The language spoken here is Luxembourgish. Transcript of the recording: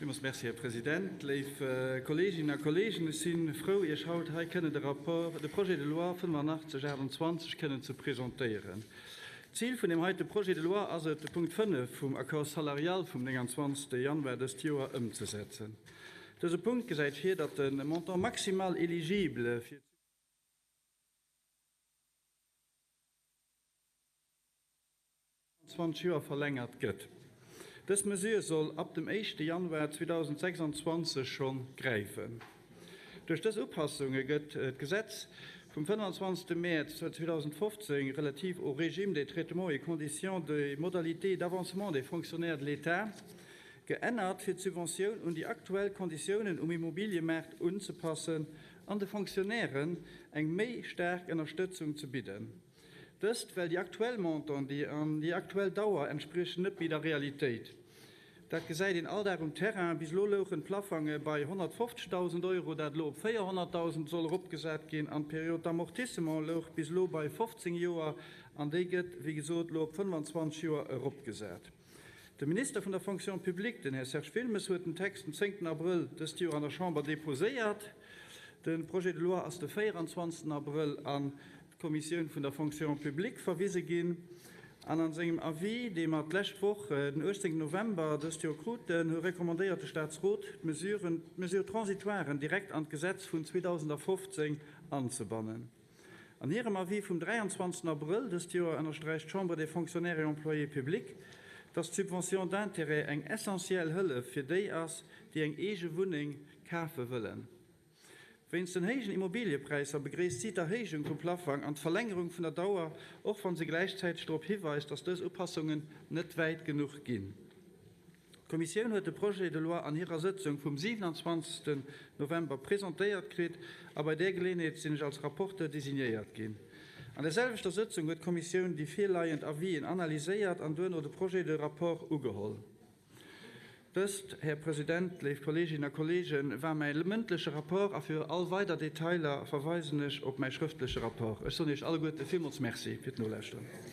Villmools Merci, Här President. Léif Kolleeginnen a Kolleegen, ech si frou, Iech haut hei kënnen de Rapport, de Projet de loi 8528 kënnen ze presentéieren. D'Zil vun deem heite Projet de loi ass et, de Punkt 5 vum Accord salarial vum 29. Januar dëst Joer ëmzesetzen. Dëse Punkt gesäit vir, datt de Montant maximal éligible fir. 20 Joer verlängert gëtt. Dës Mesure soll ab dem éischte Januar 2026 scho gräifen. Duerch dës Upassunge gëtt d'Gesetz vum 25. Mäerz 2015 relativ au régime des traitements et conditions des modalités d'avancement des fonctionnaires de l'État geännert, fir d'Subventioun un déi aktuell Konditiounen um Immobiliëmaart unzepassen an de Fonctionnairen eng méi staark Ënnerstëtzung ze bidden. Dëst, well déi aktuell Montanten, déi an déi aktuell Dauer entspriechen net méi der Realitéit. Dat gesäit een all Dag um Terrain. Bis elo louchen d'Plafange bei 150.000 Euro, dat elo op 400.000 soll eropgesat ginn, an d'Période d'amortissement louch bis elo bei 15 Joer an déi gëtt, wéi gesot, elo op 25 Joer eropgesat. De Minister vun der Fonction publique, den Här Serge Wilmes, huet den Text den zéngten Abrëll dëst Joer an der Chamber deposéiert. De Projet de loi ass de 24. Abrëll an d'Kommissioun vun der Fonction publique verwise ginn. An a sengem Avis, dee mer d'lescht Woch, den 18. November dëst Joer kruten, hu recommandéiert de Staatsrot, d'Mesuren, d'Mesures transitoires direkt an d'Gesetz vun 2015 anzebannen. An hirem Avis vum 23. Abrëll dëst Joer ënnersträicht d'Chambre des Fonctionnaires et Employés publics, dass d'Subvention d'intérêt eng essentiell Hëllef fir déi ass, déi eng eege Wunneng kafe wëllen. Wéinst den héijen Immobiliëpräisser begréisst si d'Erhéijung vum Plaffang an d'Verlängerung vun der Dauer, och wann se gläichzäiteg drop hiweist, datt dës Upassungen net wäit genuch ginn. D'Kommissioun huet de Projet de loi an hirer Sëtzung vum 27. November presentéiert kritt a bei där Geleeënheet sinn ech als Rapporteur designéiert ginn. An där selwechter Sëtzung huet d'Kommissioun déi virleiend Avisen analyséiert an duerno de Projet de rapport ugeholl. Dëst, Här President, léif Kolleeginnen a Kolleegen, war mäi mëndleche Rapport a fir all weider Detailer verweisen ech op mäi schrëftleche Rapport. Ech soen Iech alleguerte villmools Merci fir d'Nolauschteren.